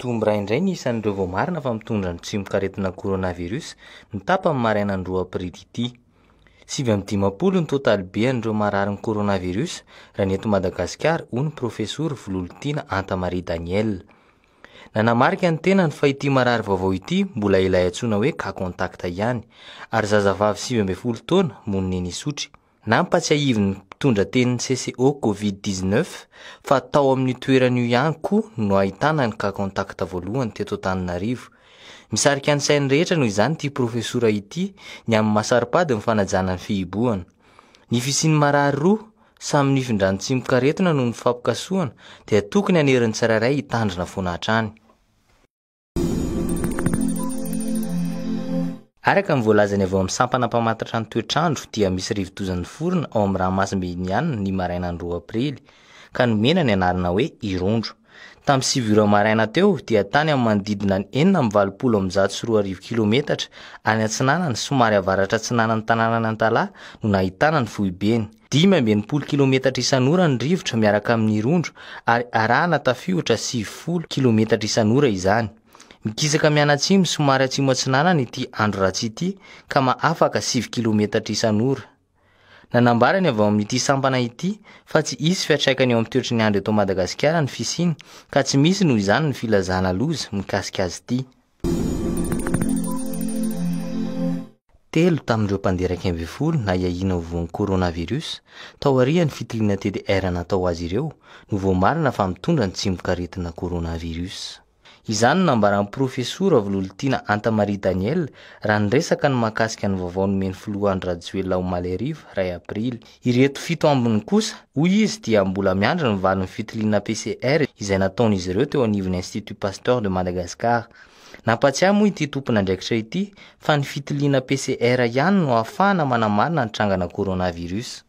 Nitombo iray indray ny isan'ireo voamarina fa mitondra ny tsimokaretina coronavirus ny tapany marainan'ny 2 aprily ity. 59 ny totaliben'ireo mararin'ny coronavirus raha ny eto Madagasikara, hoy ny Profesora Vololontiana Anta Marie Daniel. Nanamarika ny tenany fa ity marary vaovao ity mbola ilay antsoina hoe cas contact ihany, ary zazavavy 19 taona monina eny Isotry. Nampatsiahivin'ny mpitondra tenin'ny CCO Covid 19 fa tao amin'io toerana io ihany koa no ahitana ny cas contact voalohany teto Antananarivo. Misarika ny sain'ny rehetra noho izany ity profesora ity ny amin'ny maha saro-pady ny fanajana ny fihibohana. Ny fisian'ny marary roa samy nifindran'ny tsimokaretina noho ny fampikasohana dia tokony hanery ny tsirairay hitandrina foana hatrany. Araka ny voalazany avy ao amin'ny sampana mpamantatra ny toetr'andro dia misy rivodoza niforona ao amin'ny ranomasimbe Indiana ny marainan'ny 2 aprily ka nomena ny anarana hoe Irondro. Tamin'ny 9 ora maraina teo dia tany amin'ny manodidina ny 2086 kilometatra any atsinanana somary avaratra atsinanan'ny tanànan'Antalaha no nahitana ny foibeny. 65 kilometatra isan'ora ny rivotra miaraka amin'ny Irondro ary arahana tafiotra 90 kilometatra isan'ora izany. Mikisaka mianatsimo somary atsimo atsinanana ity andro ratsy ity ka mahafaka 9 kilometatra isan'ora. Nanambara ny avy ao amin'ity sampana ity fa tsy hisy fiantraikany eo amin'ny toetry ny andro eto Madagasikara ny fisiany ka tsy misy noho izany ny filazana loza mikasika azy ity. Telo tamin'ireo mpandeha 11 nahiahiana ho voan'ny coronavirus, taorian'ny fitiliana TDR natao azy ireo, no voamarina fa mitondra ny tsimokaretina coronavirus. Izany no nambaran'ny Profesora Vololontiana Anta Marie Daniel raha niresaka ny mahakasika ny vaovao nomen'ny Filoha Andry Rajoelina omaly hariva, iray aprily. Ireto fito ambiny kosa, hoy izy, dia mbola miandry ny valin'ny fitiliana PCR izay nataon'izy ireo teo anivon'ny Institut Pasteur de Madagascar. Nampatsiahy moa ity tompon'andraikitra ity fa ny fitiliana PCR ihany no ahafahana manamarina ny trangana coronavirus.